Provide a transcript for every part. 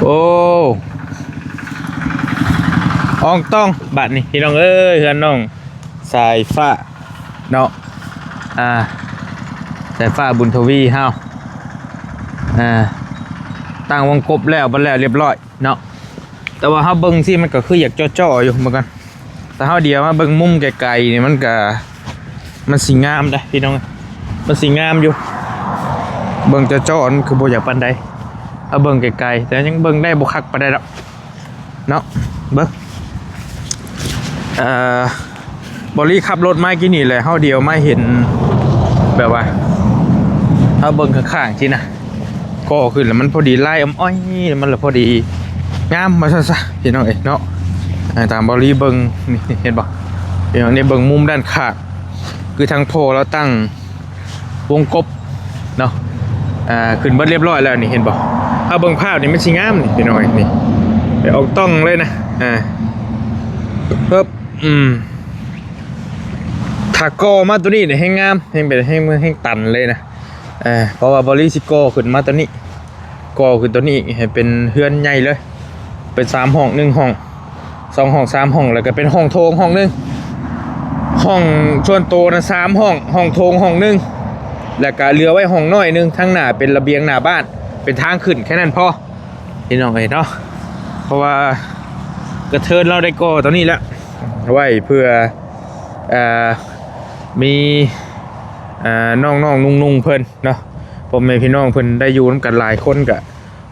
ໂອ້ ອອງຕອງບາດນີ້ ພີ່ນ້ອງເອີຍ ເຮືອນນ້ອງສາຍຟ້າເນາະ ອ່າ ສາຍຟ້າ ບຸນທະວີເຮົາ ອ່າ ຕັ້ງວົງກົບແລ້ວ ບັດແລ້ວລຽບຮ້ອຍເນາະ ແຕ່ວ່າເຮົາເບິ່ງຊີ້ ມັນກໍຄືຢາກເຈາະໆຢູ່ ເບິ່ງກ່ອນ. ຖ້າເຮົາດຽວມາເບິ່ງມຸມໄກໆນີ້ ມັນກະ ມັນຊິງາມເດ້ພີ່ນ້ອງ ມັນຊິງາມຢູ່ ເບິ່ງຈອໆ ມັນຄືບໍ່ຢາກປານໃດ ເຮົາເບິ່ງໄກໆ ແຕ່ຍັງເບິ່ງໄດ້ບໍ່ຄັກປານໃດດອກເນາະ ເບິ່ງ ເອີ ບໍລີຂັບລົດມາກີ້ນີ້ແຫຼະ ເຮົາດຽວມາເຫັນ ແບບວ່າ ເຮົາເບິ່ງຂ້າງໆຊີ້ນະ ກໍຂຶ້ນແລ້ວມັນພໍດີລາຍອຳອ້ອຍ ມັນລະພໍດີງາມວ່າຊັ້ນຊະ ພີ່ນ້ອງເອີຍເນາະ ເອີ ຕາມບໍລີເບິ່ງ ນີ້ ເຫັນບໍ່ ພີ່ນ້ອງ ນີ້ເບິ່ງມຸມດ້ານຂ້າງ ຄືທາງພໍ່ລາວຕັ້ງວົງກົບເນາະ ອ່າ ຂຶ້ນເບິດລຽບຮ້ອຍແລ້ວນີ້ ເຫັນບໍ່ ເຮົາເບິ່ງພາບນີ້ມັນຊິງາມນີ້ ພີ່ນ້ອງເອີຍ ນີ້ ໄປອອກຕ້ອງເລີຍນະ ອ່າ ເອີບ ອືມ ຖ້າກໍ່ມາຕົວນີ້ນີ້ແຮງງາມ ແຮງເປັນ ແຮງ ແຮງຕັນເລີຍນະ ເອີ ເພາະວ່າບໍລີຊິກໍ່ຂຶ້ນມາຕົວນີ້ ກໍ່ຂຶ້ນຕົວນີ້ໃຫ້ເປັນເຮືອນໃຫຍ່ເລີຍ ເປັນສາມຫ້ອງ ໜຶ່ງຫ້ອງ ສອງຫ້ອງ ສາມຫ້ອງ ແລ້ວກໍເປັນຫ້ອງໂຖງຫ້ອງໜຶ່ງ ຫ້ອງສ່ວນໂຕນະສາມຫ້ອງ ຫ້ອງໂຖງຫ້ອງໜຶ່ງ ແລ້ວກໍເຫຼືອໄວ້ຫ້ອງນ້ອຍໜຶ່ງ ທາງໜ້າເປັນລະບຽງໜ້າບ້ານ ເປັນທາງຂຶ້ນແຄ່ນັ້ນພໍ ພີ່ນ້ອງເອີຍເນາະ ເພາະວ່າກະເທີນລາວໄດ້ກໍ່ຕົວນີ້ແລ້ວ ໄວ້ເພື່ອ ເອີ ມີ ເອີ ນ້ອງໆ ນຸ່ງໆ ເພິ່ນເນາະ ພໍ່ແມ່ພີ່ນ້ອງເພິ່ນໄດ້ຢູ່ນຳກັນຫຼາຍຄົນ ກະ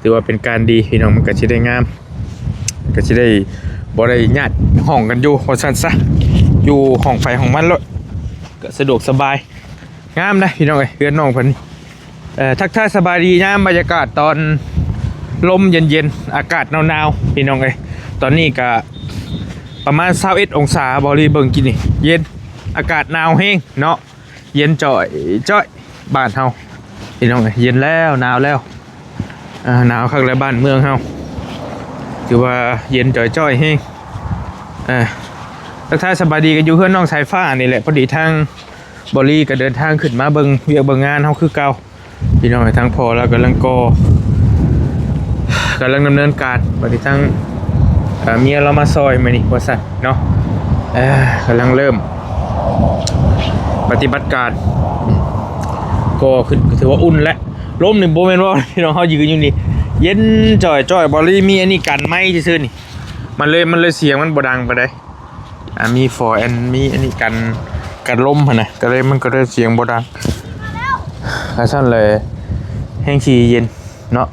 ຖືວ່າເປັນການດີ ພີ່ນ້ອງ ມັນກະຊິໄດ້ງາມ ກະຊິໄດ້ບໍ່ໄດ້ຍາດຫ້ອງກັນຢູ່ວ່າຊັ້ນຊະ ຢູ່ຫ້ອງໃຜຫ້ອງມັນໂລດ ກະສະດວກສະບາຍ ງາມນະ ພີ່ນ້ອງເອີຍ ເຮືອນນ້ອງເພິ່ນ ເອີ ທັກທາຍສະບາຍດີຍາມບັນຍາກາດຕອນລົມເຢັນໆ ອາກາດໜາວໆ ພີ່ນ້ອງເອີຍ ຕອນນີ້ກະປະມານຊາວເອັດອົງສາ ບໍລີເບິ່ງກີ້ນີ້ ເຢັນ ອາກາດໜາວແຮງເນາະ ເຢັນຈ່ອຍຈ້ອຍ ບ້ານເຮົາ ພີ່ນ້ອງເອີຍ ເຢັນແລ້ວ ໜາວແລ້ວ ອ່າ ໜາວຄັກແລ້ວ ບ້ານເມືອງເຮົາ ຖືວ່າເຢັນຈ່ອຍຈ້ອຍແຮງ ອ່າ ທັກທາຍສະບາຍດີກັນຢູ່ເຮືອນນ້ອງສາຍຟ້ານີ້ແຫຼະ ພໍດີທາງ ບໍລີກໍເດີນທາງຂຶ້ນມາເບິ່ງວຽກເບິ່ງງານເຮົາຄືເກົ່າ ພີ່ນ້ອງເອີຍ ທາງພໍ່ລາວກຳລັງກໍ່ ກຳລັງດຳເນີນການ ບັດນີ້ທາງ ເອີ ເມຍລາວມາຊ່ອຍມື້ນີ້ວ່າຊັ້ນເນາະ ເອີ ກຳລັງເລີ່ມປະຕິບັດການ ກໍ່ຂຶ້ນ ກໍຖືວ່າອຸ່ນແຫຼະ ລົມນີ້ບໍ່ແມ່ນວ່າ ພີ່ນ້ອງ ເຮົາຢືນຢູ່ນີ້ ເຢັນຈ່ອຍໆ ບໍລີມີອັນນີ້ກັນໄມຊື່ໆ ນີ້ ມັນເລີຍ ມັນເລີຍສຽງມັນບໍ່ດັງປານໃດ ອ່າ ມີຟໍແອນ ມີອັນນີ້ກັນ ກັນລົມຫັ້ນນະ ກໍເລີຍ ມັນກໍເລີຍສຽງບໍ່ດັງ ຄັນຊັ້ນເລີຍແຮງຊິເຢັນເນາະ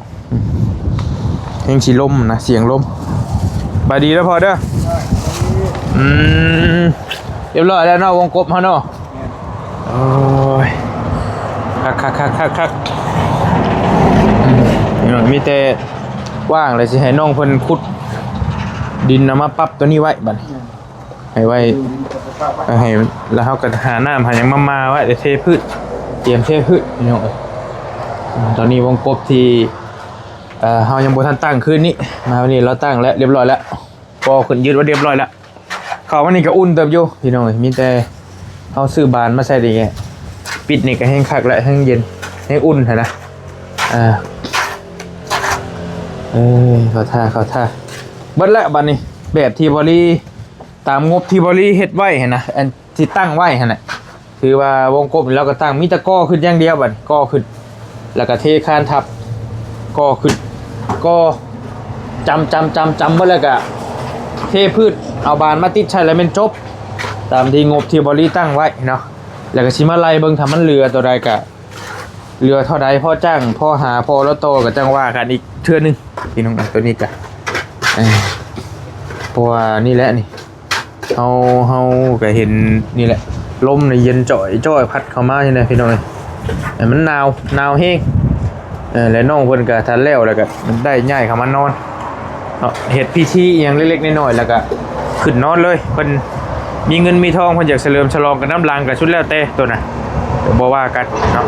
ແຮງຊິລົມນະ ສຽງລົມ ສະບາຍດີເດີພໍ່ເດີ ອືມ ຮຽບຮ້ອຍແລ້ວເນາະ ວົງກົບເຮົາເນາະ ໂອ້ຍ ຄັກໆໆໆໆ ອືມ ມີແຕ່ວ່າງແລ້ວ ຊິໃຫ້ນ້ອງເພິ່ນຂຸດດິນ ເອົາມາປັບຕົວນີ້ໄວ້ບັດນີ້ ໃຫ້ໄວ້ ໃຫ້ ແລ້ວເຮົາກໍຫານ້ຳຫາຫຍັງມາມາໄວ້ ແລ້ວເທພືດ ຕຽມເທພືດ ພີ່ນ້ອງເອີຍ ຕອນນີ້ວົງກົບທີ່ ເອີ ເຮົາຍັງບໍ່ທັນຕັ້ງຄືນນີ້ ມາວັນນີ້ລາວຕັ້ງແລ້ວ ຮຽບຮ້ອຍແລ້ວ ກໍຂຶ້ນຍືດໄວ້ຮຽບຮ້ອຍແລ້ວ ເຂົ້າມານີ້ກໍອຸ່ນເຕີບຢູ່ ພີ່ນ້ອງເອີຍ ມີແຕ່ເຮົາຊື້ບານມາໃສ່ນີ້ ປິດນີ້ກໍແຮງຄັກແລ້ວ ແຮງເຢັນ ແຮງອຸ່ນຫັ້ນນະ ເອີ ເອີ ເຂົ້າທ່າ ເຂົ້າທ່າ ເບິດແລ້ວບັດນີ້ ແບບທີ່ບໍລີ ຕາມງົບທີ່ບໍລີເຮັດໄວ້ຫັ້ນນະ ອັນທີ່ຕັ້ງໄວ້ຫັ້ນນະ ຄືວ່າວົງກົບນີ້ລາວກໍຕັ້ງ ມີແຕ່ກໍ່ຂຶ້ນຢ່າງດຽວບັດນີ້ ກໍ່ຂຶ້ນ ແລ້ວກໍເທຄານທັບ ກໍ່ຂຶ້ນ ກໍ່ຈຳ ຈຳ ຈຳ ຈຳເບິດ ແລ້ວກໍເທພື້ນ ເອົາບານມາຕິດໃສ່ ແລ້ວແມ່ນຈົບ ຕາມທີ່ງົບທີ່ບໍລີຕັ້ງໄວ້ເນາະ ແລ້ວກໍຊິມາໄລ່ເບິ່ງ ຖ້າມັນເຫຼືອຕົວໃດກໍ ເຫຼືອເທົ່າໃດ ພໍຈ້າງ ພໍຫາ ພໍລະຕໍ່ ກໍຈັ່ງວ່າກັນອີກເທື່ອໜຶ່ງ ພີ່ນ້ອງ ຕົວນີ້ກະ ເອີ ເພາະວ່ານີ້ແຫຼະນີ້ ເຮົາ ເຮົາກໍເຫັນນີ້ແຫຼະ ລົມນີ້ເຢັນຈ່ອຍໆ ພັດເຂົ້າມານີ້ນະ ພີ່ນ້ອງເອີຍ ໃຫ້ມັນໜາວ ໜາວແຮງ ເອີ ແລະນ້ອງເພິ່ນກໍຖ້າແລ້ວ ແລ້ວກໍໄດ້ຍ້າຍເຂົ້າມານອນ ເນາະ ເຮັດພິທີອີ່ຫຍັງເລັກໆນ້ອຍໆ ແລ້ວກະຂຶ້ນນອນເລີຍ ເພິ່ນມີເງິນມີທອງ ເພິ່ນຢາກສະເຫຼີມສະຫຼອງກັນນຳຫຼັງ ກະສຸດແລ້ວແຕ່ໂຕນະ ບໍ່ວ່າກັນເນາະ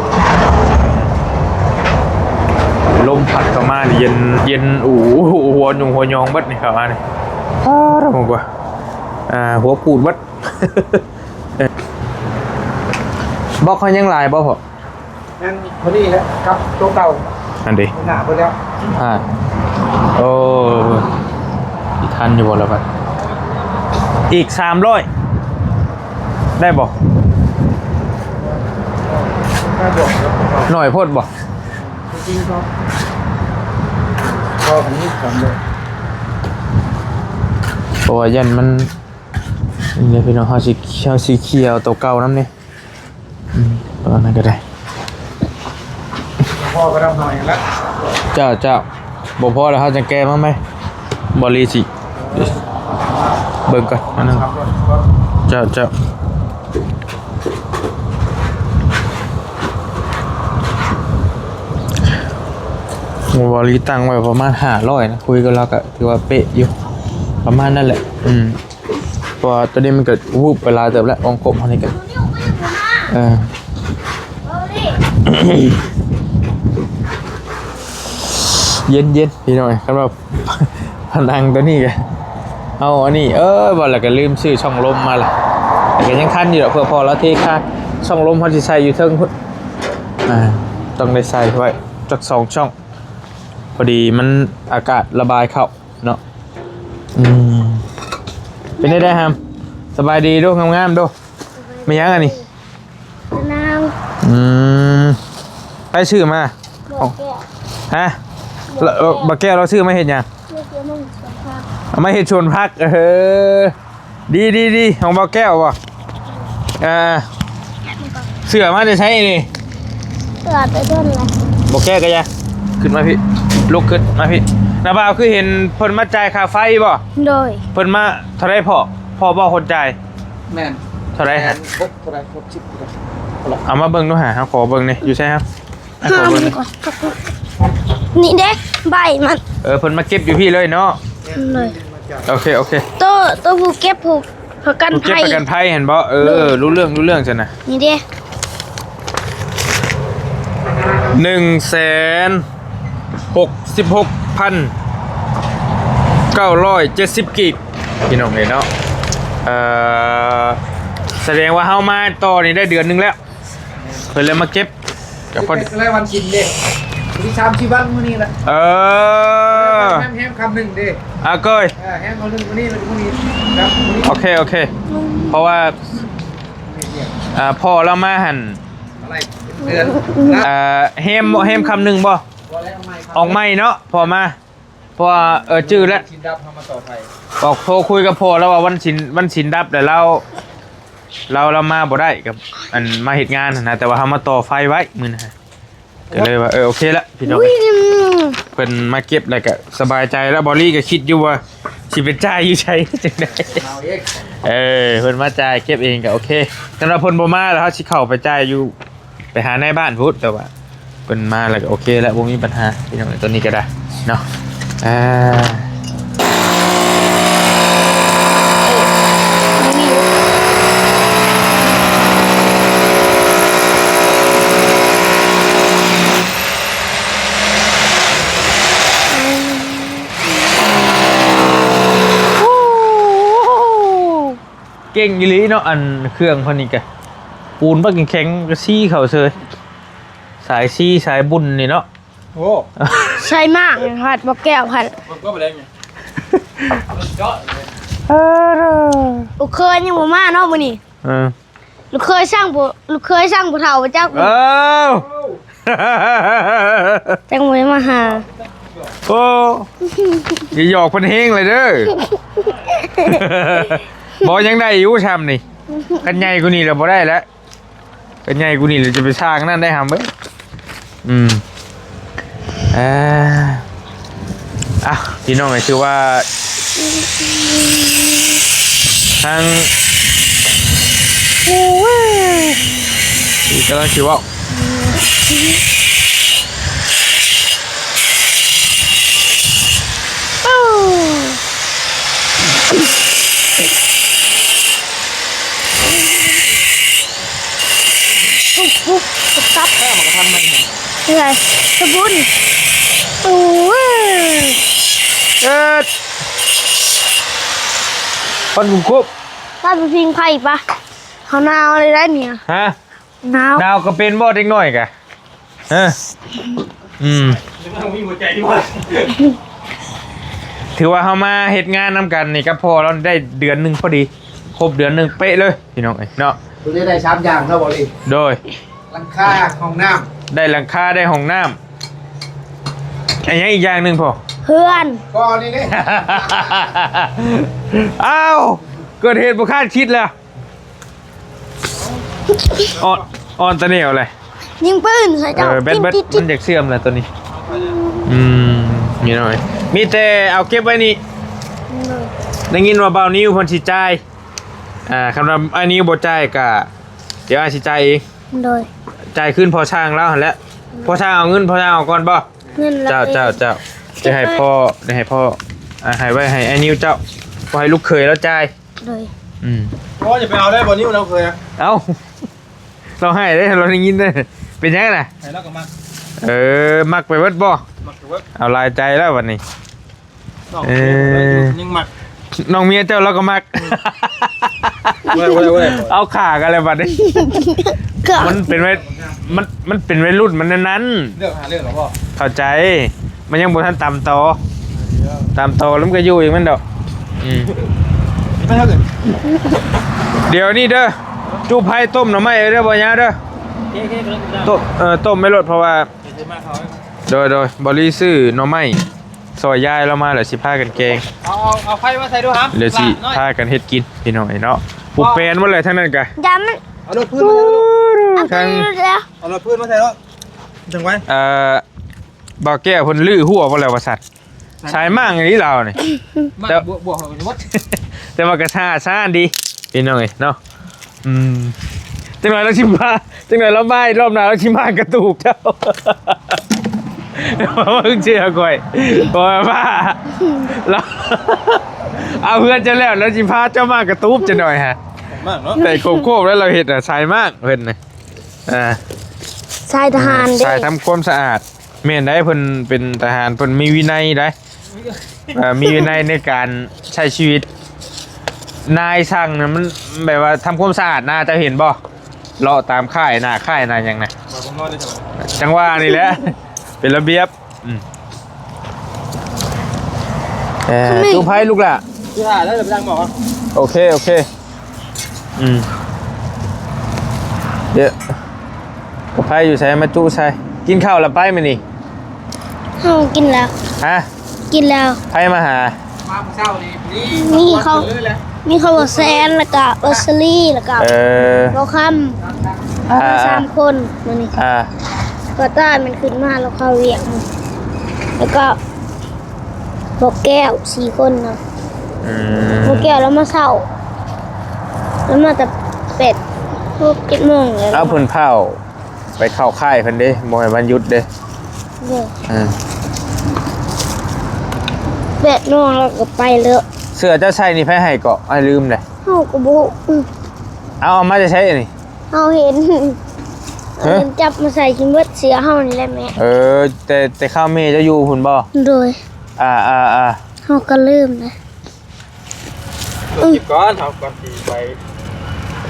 ລົມພັດເຂົ້າມານີ້ເຢັນ ເຢັນ ໂອ້ໂຫ ຫົວຍຸງຫົວຍອງເບິດນີ້ເຂົ້າມານີ້ ອ້າ ກວ່າ ອ່າ ຫົວປູດເບິດ ບລັອກເຮົາຍັງຫຼາຍບໍ່ພໍ່? ຍັງພໍດີແຫຼະ ກັບໂຕເກົ່າ ອັນເດ ໜ້າເບິດແລ້ວ ອ່າ ໂອ້ ຊິທັນຢູ່ບໍ່ລະບັດ? ອີກສາມຮ້ອຍ ໄດ້ບໍ່? ໜ້ອຍໂພດບໍ່? ເພາະວ່າຢ້ານມັນ ນີ້ເດີພີ່ນ້ອງ ເຮົາຊິ ເຮົາຊິເຄີຍເອົາໂຕເກົ່ານຳນີ້ ອືມ ປະມານນັ້ນກໍໄດ້ ພໍກໍດຳເຮົາເອງລະ ເຈົ້າ ເຈົ້າ ບໍ່ພໍແລ້ວເຮົາຈັ່ງແກະມາໃໝ່ ບໍ່ລີຊິເບິ່ງກ່ອນອັນໜຶ່ງ ເຈົ້າ ເຈົ້າ ບໍ່ລີຕັ້ງໄວ້ປະມານຫ້າຮ້ອຍນະ ຄຸຍກັບລາວກໍຖືວ່າເປະຢູ່ ປະມານນັ້ນແຫຼະ ອືມ. ເພາະວ່າໂຕນີ້ມັນກໍວືບໄປຫຼາຍເຕີບແລ້ວ ອ່ອງກົບເຮົານີ້ກໍ ເອີ ເຢັນໆ ພີ່ນ້ອງ ຄັນວ່າພະນັງໂຕນີ້ກໍເອົາອັນນີ້ ເອີ ວ່າແລ້ວກໍລືມຊື້ຊ່ອງລົມມາລະ ແຕ່ກໍຍັງທັນຢູ່ດອກ ເພື່ອພໍ່ລາວເທຄານ ຊ່ອງລົມເຮົາຊິໃສ່ຢູ່ເທິງພຸ້ນ ອ່າ ຕ້ອງໄດ້ໃສ່ໄວ້ຈັກສອງຊ່ອງ ພໍດີມັນອາກາດລະບາຍເຂົ້າເນາະ. ອືມ ເປັນໄດ້ໄດ້ຮຳ ສະບາຍດີດູ ງາມໆດູ ແມ່ນຫຍັງອັນນີ້? ນາວ ອືມ ໃຜຊື້ມາ? ບໍ່ແກ້ວ ຮະ? ບໍ່ແກ້ວ ບໍ່ແກ້ວລາວຊື້ມາເຮັດຫຍັງ? ເອົາມາເຮັດສວນຜັກ ເອີ ດີໆໆ ຂອງບໍ່ແກ້ວບໍ່? ອ່າ ເສື້ອມາແຕ່ໃສນີ້? ເສື້ອໄປດົນແລ້ວ ບໍ່ແກ້ວກໍຢ່າ ຂຶ້ນມາພີ້ ລຸກຂຶ້ນມາພີ້ ນ້າບ່າວຄືເຫັນເພິ່ນມາຈ່າຍຄ່າໄຟບໍ່? ໂດຍ ເພິ່ນມາເທົ່າໃດພໍ່? ພໍ່ບໍ່ຄົນຈ່າຍ? ແມ່ນ ເທົ່າໃດ? ແສນຫົກ ເທົ່າໃດ? ຫົກສິບ ເທົ່າໃດ? ເອົາມາເບິ່ງດູຫາ ເຮົາຂໍເບິ່ງແດ່ ຢູ່ໃສຮະ? ເອົາ ຂໍເບິ່ງ ນີ້ເດ້ ໃບມັນ ເອີ ເພິ່ນມາເກັບຢູ່ພີ້ເລີຍເນາະ ໂດຍ ໂອເຄ ໂອເຄ ໂຕ ໂຕຜູ້ເກັບຜູ້ ປະກັນໄພ ຜູ້ເກັບປະກັນໄພຫັ້ນບໍ່? ເອີ ໂດຍ ຮູ້ເລື່ອງ ຮູ້ເລື່ອງຊັ້ນນະ ນີ້ເດ້ ໜຶ່ງແສນຫົກສິບຫົກພັນເກົ້າຮ້ອຍເຈັດສິບກີບ ພີ່ນ້ອງເອີຍເນາະ ເອີ ສະແດງວ່າເຮົາມາຕໍ່ນີ້ໄດ້ເດືອນໜຶ່ງແລ້ວ ເພິ່ນເລີຍມາເກັບ ກໍພໍດີ ແລ້ວວັນສິນເດ້ ມີສາມສີ່ວັນມື້ນີ້ລະ ເອີ ແຮມ ແຮມຄ່ຳໜຶ່ງເດ້ ອາ ເກີຍ ເອີ ແຮມມື້ໜຶ່ງມື້ນີ້ ແລ້ວມື້ນີ້ ໂອເຄ ໂອເຄ ເພາະວ່າ ອ່າ ພໍ່ລາວມາຫັ້ນ ເອີ ແຮມ ແຮມຄ່ຳໜຶ່ງບໍ່? ອອກໃໝ່ເນາະ ພໍ່ມາ ເພາະວ່າ ເອີ ຈື່ແລ້ວ ສິນດັບເຮົາມາຕໍ່ໄຟ ອອກໂທຄຸຍກັບພໍ່ລາວວ່າວັນສິນ ວັນສິນດັບແລ້ວລາວ ລາວ ລາວມາບໍ່ໄດ້ກັບ ອັນ ມາເຮັດງານຫັ້ນນະ ແຕ່ວ່າເຮົາມາຕໍ່ໄຟໄວ້ມື້ນັ້ນ ກໍເລີຍວ່າ ເອີ ໂອເຄລະພີ່ນ້ອງ ອຸ້ຍ ເພິ່ນມາເກັບແລ້ວກໍສະບາຍໃຈແລ້ວ ບອລລີກໍຄິດຢູ່ວ່າຊິໄປຈ່າຍຢູ່ໃສ ຈັ່ງໃດ ເອີ ເພິ່ນມາຈ່າຍເກັບເອງກໍໂອເຄ ຄັນວ່າເພິ່ນບໍ່ມາແລ້ວ ເຮົາຊິເຂົ້າໄປຈ່າຍຢູ່ ໄປຫານາຍບ້ານພຸ້ນ ແຕ່ວ່າເພິ່ນມາແລ້ວກໍໂອເຄແລ້ວ ບໍ່ມີບັນຫາພີ່ນ້ອງ ຕົວນີ້ກໍໄດ້ເນາະ ອ່າ ເກັ່ງອີ່ຫຼີເນາະ ອັນເຄື່ອງເພິ່ນນີ້ກະ ປູນບັກແຂງໆ ກະຊີ້ເຂົ້າເສີຍ ສາຍຊີ້ສາຍບຸນນີ້ເນາະ ໂອ້ ໃສ່ມາກພັດ ບໍ່ແກ້ວພັດ ມັນກໍບໍ່ໄດ້ ເອີ ລູກເຂີຍຍັງບໍ່ມາເນາະມື້ນີ້ ເອີ ລູກເຂີຍສັ່ງຜູ້ ລູກເຂີຍສັ່ງຜູ້ເຖົ້າໄປຈັກ ເອີ ຈັ່ງບໍ່ໄດ້ມາຫາ ໂອ້ ຢ່າຫຍອກເພິ່ນແຮງເລີຍເດີ ບໍ່ ຍັງໄດ້ຢູ່ຊ່ຳນີ້ ຄັນໃຫຍ່ກວ່ານີ້ແລ້ວບໍ່ໄດ້ແລ້ວ ກໍໃຫຍ່ກວ່ານີ້ແລ້ວ ຈະໄປສ້າງນັ້ນໄດ້ຫຳເອີຍ ອືມ ອ່າ ອ່ະ ພີ່ນ້ອງເອີຍ ຖືວ່າທາງ ໂອ້ຍ ກຳລັງຊິເວົ້າ ປຸບປຸບຕັບ ເອີ ມັນກໍທັນມັນ ເອີ ສະບຸນ ໂອ້ຍ ເອີ ຄວັນກຸບກຸບ ຕັດໄປພິງໄຟປະ ເຮົາໜາວເລີຍໄດ໋ນີ້ ຮະ ໜາວ ໜາວກໍເປັນບໍ່ເດັກນ້ອຍກະ ຮະ ອືມ ມີຫົວໃຈຢູ່ບໍ່? ຖືວ່າເຮົາມາເຮັດງານນຳກັນນີ້ກັບພໍ່ລາວໄດ້ເດືອນໜຶ່ງພໍດີ ຄົບເດືອນໜຶ່ງເປະເລີຍພີ່ນ້ອງເອີຍເນາະ. ຕົວນີ້ໄດ້ສາມຢ່າງເນາະ ບໍ່ລີ? ໂດຍ. ຫຼັງຄາ ຫ້ອງນ້ຳ ໄດ້ຫຼັງຄາ ໄດ້ຫ້ອງນ້ຳ. ອັນຫຍັງອີກຢ່າງໜຶ່ງພໍ່? ເຮືອນ. ກໍນີ້ເດ້. ອ້າວ ເກີດເຫດບໍ່ຄາດຄິດແລ້ວ. ອ່ອນ ອ່ອນຕາແນວເລີຍ. ຍິງປືນໃສ່ເຈົ້າ. ເອີ ແບັດ ແບັດ ຕິດໆໆ ມັນຢາກເສື່ອມແລ້ວຕົວນີ້. ອືມ ນີ້ໜ້ອຍ ມີແຕ່ເອົາເກັບໄວ້ນີ້. ໂດຍ. ໄດ້ຍິນວ່າບ່າວນິວເພິ່ນຊິຈ່າຍ. ອ່າ ຄັນວ່າອ້າຍນິວບໍ່ຈ່າຍກະ ດຽວອ້າຍຊິຈ່າຍເອງ. ໂດຍ. ຈ່າຍຄືນພໍ່ຊ່າງລາວຫັ້ນແຫຼະ. ພໍ່ຊ່າງເອົາເງິນ ພໍ່ຊ່າງເອົາກ່ອນບໍ່? ເງິນລະ ເຈົ້າ ເອງ ເຈົ້າ ເຈົ້າ. ເກັບໄວ້ ຈະໃຫ້ພໍ່ ໄດ້ໃຫ້ພໍ່ ອ່າ ໃຫ້ໄວ້ໃຫ້ອ້າຍນິວເຈົ້າ ບໍ່ໃຫ້ລູກເຂີຍລາວຈ່າຍ. ໂດຍ. ອືມ. ພໍ່ຢ່າໄປເອົາໄດ້ບໍ່ ນິວ ລາວເຂີຍ. ເອົ້າ ລາວໃຫ້ເດ້ ລາວໄດ້ຍິນເດ້. ເປັນຫຍັງນະ? ໃຫ້ລາວກໍມັກ. ເອີ ມັກໄປເບິດບໍ່? ມັກໄປເບິດ. ເອົາຫຼາຍໃຈແລ້ວບັດນີ້. ນ້ອງ ເອີ ຍັງມັກ ນ້ອງເມຍເຈົ້າລາວກໍມັກ. ບໍ່ໄດ້ ບໍ່ໄດ້ ບໍ່ໄດ້. ເອົາຂ້າກັນແລ້ວບັດນີ້. ກໍມັນເປັນໄວ ມັນ ມັນເປັນໄວລຸ້ນມັນແນວນັ້ນ. ເລືອກຫາເລື່ອງເອົາບໍ່? ເຂົ້າໃຈ. ມັນຍັງບໍ່ທັນຕາມຕໍ່ ຕາມຕໍ່ແລ້ວມັນກໍຢູ່ເອງມັນດອກ. ອືມ ໄປເຮົາເລີຍ. ດຽວນີ້ເດີ ຈູ່ໄຟຕົ້ມໜໍ່ໄມ້ເດີ ບໍ່ຍາວເດີ. ໂອເຄ ໂອເຄ ໂອເຄ ຕົ້ມ ເອີ ຕົ້ມໄວ້ໂລດ ເພາະວ່າ ໂດຍ ໂດຍ ບໍລີຊື້ໜໍ່ໄມ້ຊ່ອຍຍາຍລາວມາແລ້ວ ຊິພາກັນແກງ. ເອົາ ເອົາ ເອົາໄຟມາໃສ່ດູຫາ ດຽວຊິພາກັນເຮັດກິນພີ່ນ້ອງເອີຍເນາະ. ຜູກແປນໝົດເລີຍທາງນັ້ນກະ. ດຳ ເອົາລົດພື້ນມາໃສ່ໂລດ ເອົາລົດພື້ນມາໃສ່ໂລດ. ຈັ່ງໄວ. ເອີ ບ່າວແກ້ວເພິ່ນຮື້ຮົ້ວບໍ່ແລ້ວວ່າຊັ້ນ. ສາຍມ້າງອີ່ຫຼີລາວນີ້ ແຕ່ ບວກ ບວກ ແຕ່ວ່າກໍສະອາດສະອ້ານດີພີ່ນ້ອງເອີຍເນາະ. ອືມ ຈັກໜ່ອຍລາວຊິມາ ຈັກໜ່ອຍລາວມາ ຮອບໜ້າລາວຊິມາກະຕູບເຈົ້າ. ເບິ່ງເຊື່ອຂ້ອຍ ເພາະວ່າລາວ ເອົາເຮືອນເຈົ້າແລ້ວ ລາວຊິພາເຈົ້າມາກະຕູບຈັກໜ່ອຍຫະ. ສາຍມ້າງເນາະ ແຕ່ໂຄບໆແລ້ວລາວເຮັດນະ ສາຍມ້າງເພິ່ນນະ. ອ່າ ສາຍທະຫານເດ້ ສາຍທຳຄວາມສະອາດ. ແມ່ນໄດ໋ ເພິ່ນເປັນທະຫານ ເພິ່ນມີວິໄນໄດ໋. ເອີ ມີວິໄນໃນການໃຊ້ຊີວິດ. ນາຍສັ່ງນະ ມັນແບບວ່າທຳຄວາມສະອາດນະ ເຈົ້າເຫັນບໍ່? ເລາະຕາມຄ້າຍນາ ຄ້າຍນາຫຍັງນະ. ມາເບິ່ງນອນໄດ້ຈັ່ງ ຈັ່ງວ່ານີ້ແຫຼະ ເປັນລະບຽບ. ອືມ ເອີ ຈູ່ໄຟລູກຫຼ້າ ຈຸຫາແລ້ວ ດຽວໄປລ້າງໝໍ້. ໂອເຄ ໂອເຄ. ອືມ ດຽວ ກະໄຟຢູ່ໃສ ມາຈຸໃສ່ ກິນເຂົ້າລະໄປມື້ນີ້? ເຮົາກິນແລ້ວ. ຮະ? ກິນແລ້ວ. ໃຜມາຫາ? ມາມື້ເຊົ້ານີ້ ມີເຂົາ ມີເຂົາບໍ່ແຊນ ແລ້ວກະບໍ່ສະລີ ແລ້ວກະ ເອີ ບໍ່ຄຳ ອ່າ ມາສາມຄົນມື້ນີ້. ອ່າ ກະຕ້າແມ່ນຂຶ້ນມາ ແລ້ວເຂົ້າວຽກ ແລ້ວກະ ບໍ່ແກ້ວສີ່ຄົນນະ. ອືມ ບໍ່ແກ້ວລາວມາເຊົ້າ ລາວມາແຕ່ແປດ ຫົກ ເຈັດໂມງແລ້ວ. ເອົາ ເພິ່ນພ້າວໄປເຂົ້າຄ້າຍເພິ່ນເດ້ ບໍ່ໃຫ້ວັນຢຸດເດ້. ເອີ ອ່າ ແປດໂມງລາວກໍໄປແລ້ວ. ເສື້ອເຈົ້າໃສ່ນີ້ໃຜໃຫ້ເກາະ? ອ້າຍລືມເດ້. ເຮົາກໍບໍ່ຮູ້. ອືມ ເອົາ ເອົາມາແຕ່ໃສອັນນີ້? ເຮົາເຫັນ ຮະ? ເຮົາເຫັນຈັບມາໃສ່ກິນເບິດເສື້ອເຮົານີ້ແຫຼະແມ່. ເອີ ແຕ່ ແຕ່ຄາວແມ່ເຈົ້າຢູ່ພຸ້ນບໍ່? ໂດຍ. ອ່າ ອ່າ ອ່າ ເຮົາກໍລືມນະ. ເກັບກ່ອນ ເຮົາກ່ອນຊິໄປ.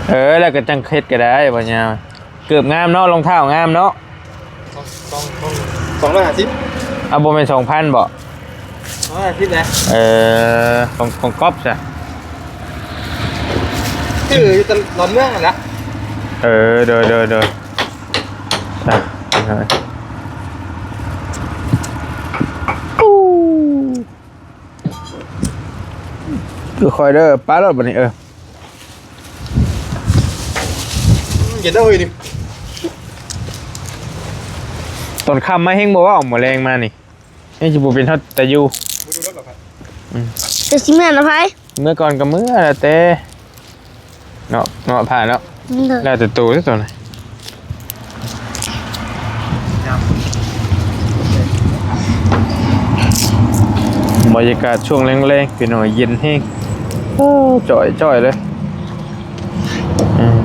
ເອີ ແລ້ວກໍຈັ່ງເຮັດກໍໄດ້ ບໍ່ຍາກ. ເກີບງາມເນາະ ລອງເທົ້າງາມເນາະ. ສອງ ສອງ ສອງຮ້ອຍຫ້າສິບ. ເອົາ ບໍ່ແມ່ນສອງພັນບໍ? ສອງຮ້ອຍຫ້າສິບແຫຼະ. ເອີ ຂອງ ຂອງກັອບຊະ ຊື້ຢູ່ຕະຫຼອດເມືອງຫັ້ນລະ. ເອີ ໂດຍ ໂດຍ ໂດຍ. ອ່ະ ຄືຄ່ອຍເດີ ປາໂລດບັດນີ້. ເອີ ເຢັນເດີເຮີ້ຍນີ້. ຕອນຄ່ຳມາແຮງບໍ່ເວົ້າ ມື້ແລງມານີ້ ແຮງຊິບໍ່ເປັນເຮົາແຕ່ຢູ່. ບໍ່ຢູ່ແລ້ວກໍໄປ. ອືມ ແຕ່ຊິເມືອນຳໃຜ? ເມືອກ່ອນກໍເມືອ ແລ້ວແຕ່ເນາະ ເນາະ ພາເນາະ. ໂດຍ. ແລ້ວແຕ່ໂຕເດ້ຕອນນີ້. ບັນຍາກາດຊ່ວງແລງໆ ພີ່ນ້ອງ ເຢັນແຮງ. ໂອ້ ຈ່ອຍໆເລີຍ. ອືມ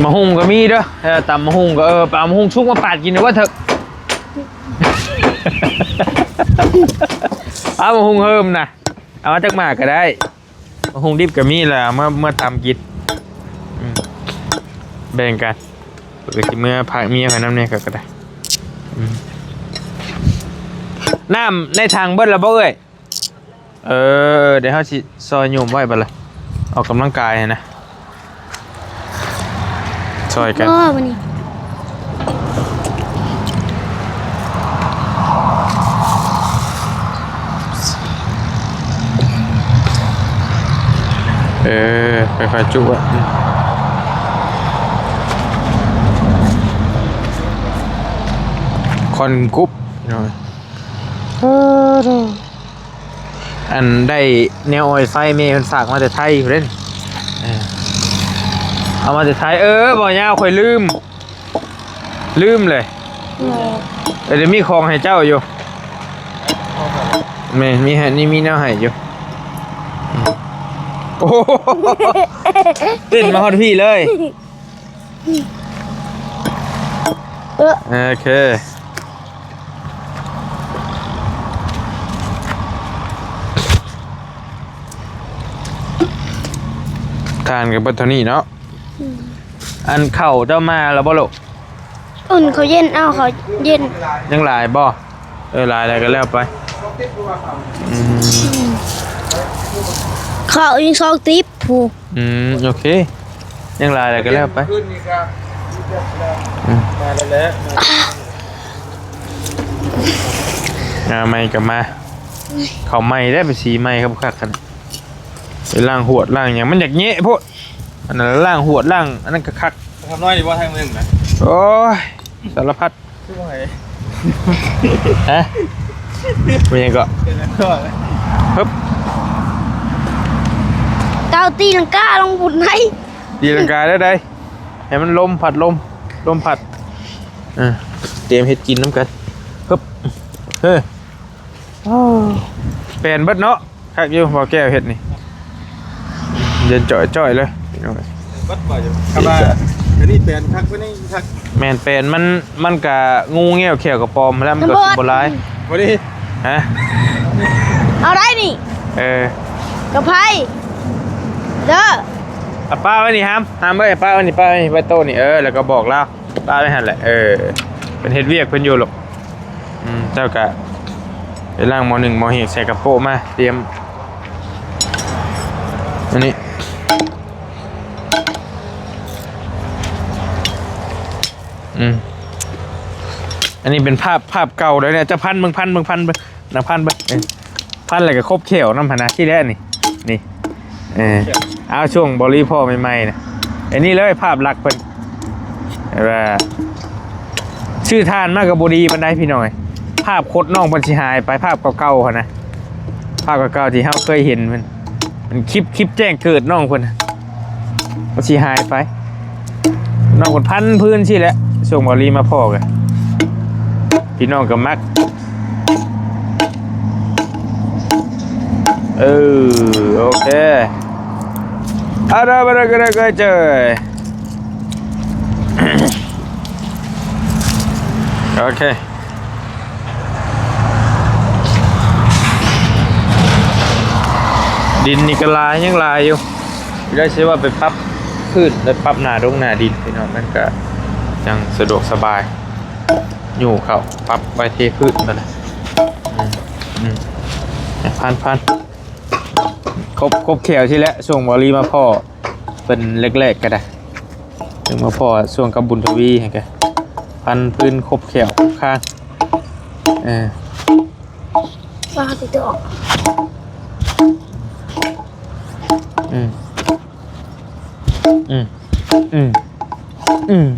ໝາກຫຸ່ງກໍມີເດີ. ເອີ ຕຳໝາກຫຸ່ງກໍ ເອີ ໄປເອົາໝາກຫຸ່ງສຸກມາປາດກິນເດີວ່າເຖິກ. ເອົາໝາກຫຸ່ງເຮີ້ມນະ ເອົາມາຈັກໝາກກໍໄດ້. ໝາກຫຸ່ງດິບກໍມີແຫຼະ ເອົາມາ ເມືອຕຳກິນ ອືມ ແບ່ງກັນ ເພິ່ນກໍຊິເມືອພາກເມຍຂ້ອຍນຳແດ່ ຂ້ອຍກໍໄດ້ ອືມ ນ້ຳໃນຖັງເບິດແລ້ວບໍ່ເອື້ອຍ? ເອີ ດຽວເຮົາຊິຊ່ອຍໂຍມໄວ້ບັດລະ ອອກກຳລັງກາຍຫັ້ນນະ ຊ່ອຍກັນ ພໍບັດນີ້ ເອີ ຄ່ອຍໆຈຸໄວ້ ອືມ ຄວັນກຸບ ພີ່ນ້ອງ ເອີ ອັນໄດ້ແນວອອຍໄຟ ແມ່ເພິ່ນຝາກມາແຕ່ໄທພຸ້ນເດ້ ເອີ ເອົາມາແຕ່ໄທ ເອີ ບໍ່ຍາວ ຂ້ອຍລືມ ລືມເລີຍ ເອີ ດຽວມີຂອງໃຫ້ເຈົ້າຢູ່ ແມ່ນ ມີໃຫ້ ນີ້ມີແນວໃຫ້ຢູ່ ໂອ້ໂຫ ເຕັ້ນມາຮອດພີ້ເລີຍ. ເອີ ໂອເຄ ທານກໍເບິດເທົ່ານີ້ເນາະ ອືມ ອັນເຂົ້າເຈົ້າມາແລ້ວບໍ່ລູກ? ອຸ່ນເຂົ້າເຢັນ ເອົາເຂົ້າເຢັນ ຍັງຫຼາຍບໍ່? ເອີ ຫຼາຍແລ້ວກໍແລ້ວໄປ ອືມ ອືມ ເຂົ້າອີກສອງຕິບ ຜູ້ ອືມ ໂອເຄ ຍັງຫຼາຍແລ້ວກໍແລ້ວໄປ ຄືນນີ້ກໍ ອືມ ມາແລ້ວແຫຼະ ງາໃໝ່ກໍມາ ເຂົ້າໃໝ່ໄດ້ ໄປສີໃໝ່ຄັກໆ ຄັນໄປລ້າງຫວດລ້າງຫຍັງ ມັນຢາກແຍະໂພດ ອັນນັ້ນລ້າງຫວດລ້າງອັນນັ້ນກໍຄັກ ທຳນ້ອຍນີ້ບໍ່ ທາງໜຶ່ງນະ ໂອ້ຍ ສາລະພັດ ຄືບໍ່ໃຫ້ ຮະ ມີຫຍັງເກາະ ເປັນແລ້ວກໍ ຮຶບ ເຈົ້າຕີລັງກາລົງພຸ້ນໄດ໋ ຕີລັງກາໄດ້ໃດ ໃຫ້ມັນລົມພັດ ລົມ ລົມພັດ ເອີ ຕຽມເຮັດກິນນຳກັນ ຮຶບ ເອີ ໂອ້ ແປນເບິດເນາະ ຄັກຢູ່ ບໍ່ແກ້ວເຮັດນີ້ ເຢັນຈ່ອຍໆເລີຍ ເປັນບັດບໍ່ຢູ່ ຄັນວ່າອັນນີ້ແປນຄັກ ກວ່ານີ້ຄັກ ແມ່ນ ແປນມັນ ມັນກະງູແງວແຂ້ວກະປອມແລ້ວ ມັນກະບໍ່ຫຼາຍ ບໍ່ດີ ຮະ ເອົາໄດ້ນີ້ ເອີ ກະໄພເດີ ເອົາປະໄວ້ນີ້ ຫາມ ຫາມເອີຍ ປະໄວ້ນີ້ ປະໄວ້ນີ້ ໄວ້ໂຕະນີ້ ເອີ ແລ້ວກໍບອກລາວ ປະໄວ້ຫັ້ນແຫຼະ ເອີ ເພິ່ນເຮັດວຽກເພິ່ນຢູ່ລູກ ອືມ ເຈົ້າກະໄປລ້າງໝໍ້ໜຶ້ງໝໍ້ແຫ້ງໃສ່ກະໂປະມາ ຕຽມ ອັນນີ້ ອືມ ອັນນີ້ເປັນພາບ ພາບເກົ່າເດ້ ເຈົ້າພັນເບິ່ງ ພັນເບິ່ງ ພັນເບິ່ງ ນະ ພັນເບິ່ງ ເອີ ພັນແລ້ວກໍຄົບແຂ້ວນຳຫັ້ນນະ ຊີ້ແຫຼະນີ້ ນີ້ ເອີ ເອົາ ຊ່ວງບໍ່ລີພໍ້ໃໝ່ໆນະ ອັນນີ້ເລີຍພາບຫຼັກເພິ່ນ ແບບວ່າ ຊື້ຖ່ານມາກໍບໍ່ດີປານໃດພີ່ນ້ອງເອີຍ ພາບຄົດນ້ອງເພິ່ນຊິຫາຍໄປ ພາບເກົ່າໆຫັ້ນນະ ພາບເກົ່າໆທີ່ເຮົາເຄີຍເຫັນເພິ່ນ ມັນຄລິບ ຄລິບແຈ້ງເກີດນ້ອງເພິ່ນ ມັນຊິຫາຍໄປ ນ້ອງເພິ່ນພັນພື້ນຊີ້ແຫຼະ ຊ່ວງບໍ່ລີມາພໍ້ກັນ ພີ່ນ້ອງກໍມັກ ເອີ ໂອເຄ ອາດາບາດາກະດາກະເຈີ ໂອເຄ ດິນນີ້ກໍຫຼາຍ ຍັງຫຼາຍຢູ່ ໄດ້ຊິວ່າໄປປັບພື້ນ ໄປປັບໜ້າດົງໜ້າດິນ ພີ່ນ້ອງ ມັນກໍຈັ່ງສະດວກສະບາຍ ຍູ້ເຂົ້າ ປັບໄວ້ເທພື້ນ ບັດນີ້ ອືມ ອືມ ພັນ ພັນ ຄົບ ຄົບແຂ້ວຊີ້ແຫຼະ ຊ່ວງບໍ່ລີມາພໍ້ເພິ່ນແລກໆກໍໄດ້ ເພິ່ນມາພໍ້ຊ່ວງກັບບຸນທະວີຫັ້ນກະ ພັນພື້ນຄົບແຂ້ວຄົບຄາງ ເອີ ວ່າຕິດຕໍ່ ອືມ ອືມ ອືມ ອືມ.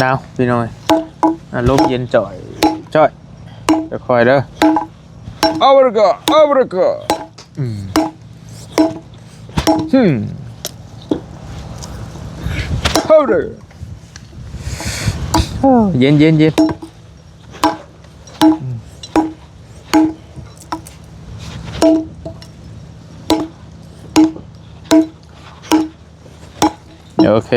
ໜາວພີ່ນ້ອງເອີຍ ອາລົມເຢັນຈ່ອຍ ຈ່ອຍ ຄ່ອຍໆເດີ ອາບຣາກາ ອາບຣາກາ ອືມ ອາບຣາ ເຢັນໆໆ. ໂອເຄ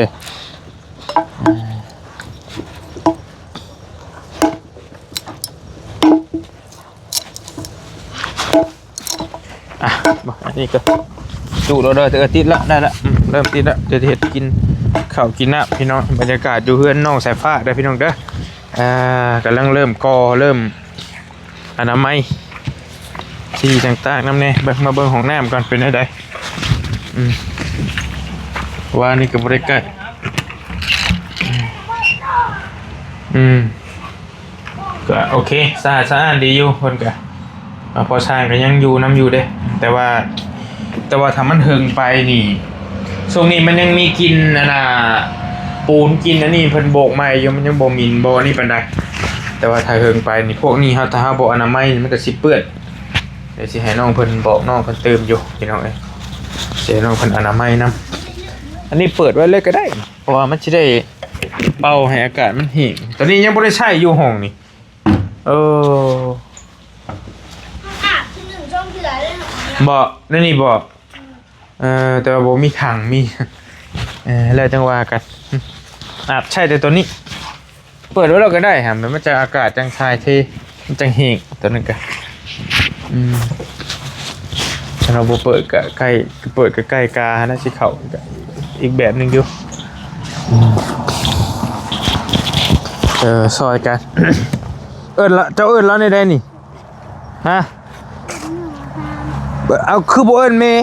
ນີ້ກໍຈຸໂລດເດີ. ເອີ ຕິດລະ ໄດ້ລະ ອືມ ເລີ່ມຕິດລະ. ຈະເຮັດກິນເຂົ້າກິນນ້ຳພີ່ນ້ອງ. ບັນຍາກາດຢູ່ເຮືອນນ້ອງສາຍຟ້າເດີພີ່ນ້ອງເດີ. ອ່າ ກຳລັງເລີ່ມກໍ່ເລີ່ມ ອະນາໄມ ທີ່ຕ່າງໆນຳແດ່. ເບິ່ງ ມາເບິ່ງຫ້ອງນ້ຳກ່ອນ ເປັນແນວໃດ? ອືມ ວ່ານີ້ກໍບໍ່ໄດ້ໃກ້ ອືມ ກໍໂອເຄ ສະອາດສະອ້ານດີຢູ່. ເພິ່ນກໍ ອ່າ ພໍ່ຊ່າງກໍຍັງຢູ່ນຳຢູ່ເດ້ ແຕ່ວ່າ ແຕ່ວ່າຖ້າມັນເຫິງໄປນີ້ ຊ່ວງນີ້ມັນຍັງມີກິ່ນອັນນ່າ ປູນກິ່ນອັນນີ້ ເພິ່ນໂບກໃໝ່ຢູ່ ມັນຍັງບໍ່ໝິ່ນບໍ່ນີ້ປານໃດ. ແຕ່ວ່າຖ້າເຫິງໄປນີ້ ພວກນີ້ເຮົາ ຖ້າເຮົາບໍ່ອະນາໄມນີ້ ມັນກໍຊິເປື້ອນ. ດຽວຊິໃຫ້ນ້ອງເພິ່ນ ບອກນ້ອງເພິ່ນຕື່ມຢູ່ພີ່ນ້ອງເອີຍ ຊິໃຫ້ນ້ອງເພິ່ນອະນາໄມນຳ. ອັນນີ້ເປີດໄວ້ເລີຍກໍໄດ້ ເພາະວ່າມັນຊິໄດ້ເປົ່າໃຫ້ອາກາດມັນແຫ້ງ. ຕອນນີ້ຍັງບໍ່ໄດ້ໃຊ້ຢູ່ຫ້ອງນີ້. ເອີ ອາບທີໜຶ່ງຊ່ອງເທື່ອເລີຍເນາະ. ບໍ່ ໃນນີ້ບໍ່? ເອີ ແຕ່ວ່າບໍ່ມີຖັງ ມີ ເອີ ແລ້ວຈັ່ງວ່າກັນ. ອາບໃຊ້ແຕ່ຕົວນີ້ ເປີດໄວ້ແລ້ວກໍໄດ້ຫະ ມັນຈະອາກາດຈັ່ງຖ່າຍເທ ມັນຈັ່ງແຫ້ງຕົວນັ້ນກະ. ອືມ ຖ້າເຮົາບໍ່ເປີດກະໃກ້ ເປີດກະໃກ້ກາຫັ້ນນະ ຊິເຂົ້າອີກແບບໜຶ່ງຢູ່. ອືມ ເອີ ຊ່ອຍກັນ. ເອີ້ນລະ ເຈົ້າເອີ້ນລາວແນວໃດນີ້? ຮະ? ເອົາ ຄືບໍ່ເອີ້ນແມ່?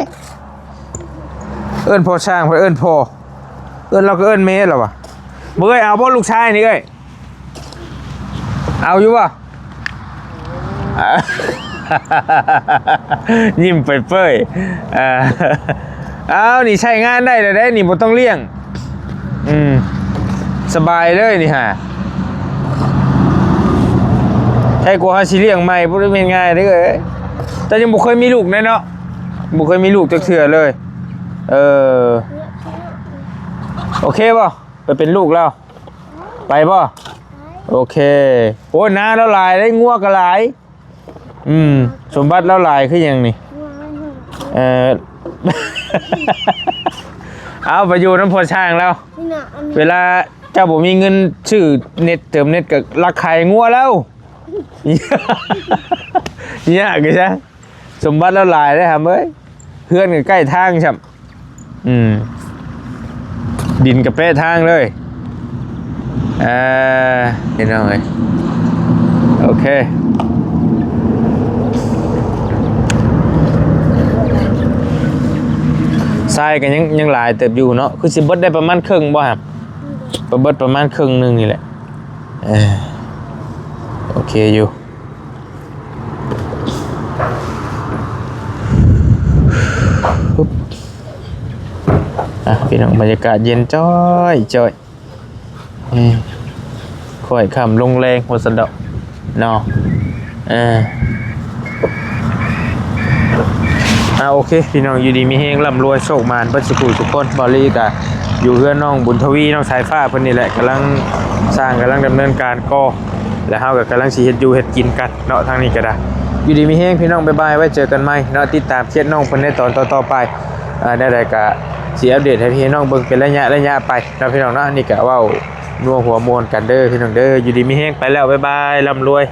ເອີ້ນພໍ່ຊ່າງ ເພິ່ນເອີ້ນພໍ່ ເອີ້ນລາວກໍເອີ້ນແມ່ລະວະ. ບໍ່ເອີຍ ເອົາບໍ່ລູກຊາຍນີ້ເອີຍ? ເອົາຢູ່ບໍ່? ຍິ້ມເປີຍໆ. ເອົາ ນີ້ໃຊ້ງານໄດ້ແລ້ວເດ້ ນີ້ບໍ່ຕ້ອງລ້ຽງ. ອືມ ສະບາຍເລີຍນີ້ຫາ. ໃຫ້ກວ່າເຮົາຊິລ້ຽງໃໝ່ ບໍ່ໄດ້ແມ່ນງ່າຍເດ້. ແຕ່ຍັງບໍ່ເຄີຍມີລູກແນ່ເນາະ ບໍ່ເຄີຍມີລູກຈັກເທື່ອເລີຍ. ເອີ ໂອເຄບໍ່? ໄປເປັນລູກລາວ ໄປບໍ່? ໂອເຄ. ໂອ້ຍ ນາລາວຫຼາຍເດ້ ງົວກໍຫຼາຍ. ອືມ ສົມບັດລາວຫຼາຍຄືຫຍັງນີ້? ເອີ ເອົາໄປຢູ່ນຳພໍ່ຊ່າງລາວ. ເວລາເຈົ້າບໍ່ມີເງິນຊື້ເນັດ ເຕີມເນັດ ກໍລັກຂາຍງົວລາວ. ຍາກຄືຊະ ສົມບັດລາວຫຼາຍເດ້ຫຳເອີຍ ເຮືອນກໍໃກ້ທາງຊ້ຳ. ອືມ ດິນກະແປະທາງເລີຍ. ເອີ ພີ່ນ້ອງເອີຍ ໂອເຄ ຊາຍກໍຍັງ ຍັງຫຼາຍເຕີບຢູ່ເນາະ. ຄືຊິເບິດໄດ້ປະມານເຄິ່ງບໍ່ຫະ? ປະ ເບິດປະມານເຄິ່ງໜຶ່ງນີ້ແຫຼະ. ເອີ ໂອເຄຢູ່. ອ່ະ ພີ່ນ້ອງ ບັນຍາກາດເຢັນຈ້ອຍໆ. ອືມ ຄ່ອຍຄ່ຳລົງແລງວ່າຊັ້ນດອກເນາະ. ເອີ ອ່າ ໂອເຄ ພີ່ນ້ອງ ຢູ່ດີມີແຮງ ລ່ຳລວຍ ໂຊກໝານເບິດສູ່ຜູ້ສູ່ຄົນ. ເບົາລີກະຢູ່ເຮືອນນ້ອງບຸນທະວີ ນ້ອງສາຍຟ້າເພິ່ນນີ້ແຫຼະ ກຳລັງ ຊ່າງກຳລັງດຳເນີນການກໍ່ ແລະ ເຮົາກໍກຳລັງຊິເຮັດຢູ່ເຮັດກິນກັນເນາະ ທາງນີ້ກໍໄດ້. ຢູ່ດີມີແຮງ ພີ່ນ້ອງ ບາຍບາຍ ໄວ້ເຈີກັນໃໝ່ເນາະ. ຕິດຕາມເຄສນ້ອງເພິ່ນໃນຕອນຕໍ່ໆໄປ. ອ່າ ແນວໃດກໍຊິອັບເດດໃຫ້ພີ່ນ້ອງເບິ່ງເປັນໄລຍະໄລຍະໄປເນາະ ພີ່ນ້ອງເນາະ. ນີ້ກໍເວົ້ານົວຫົວມ່ວນກັນເດີ ພີ່ນ້ອງເດີ. ຢູ່ດີມີແຮງ ໄປແລ້ວ ບາຍບາຍ ລ່ຳລວຍ.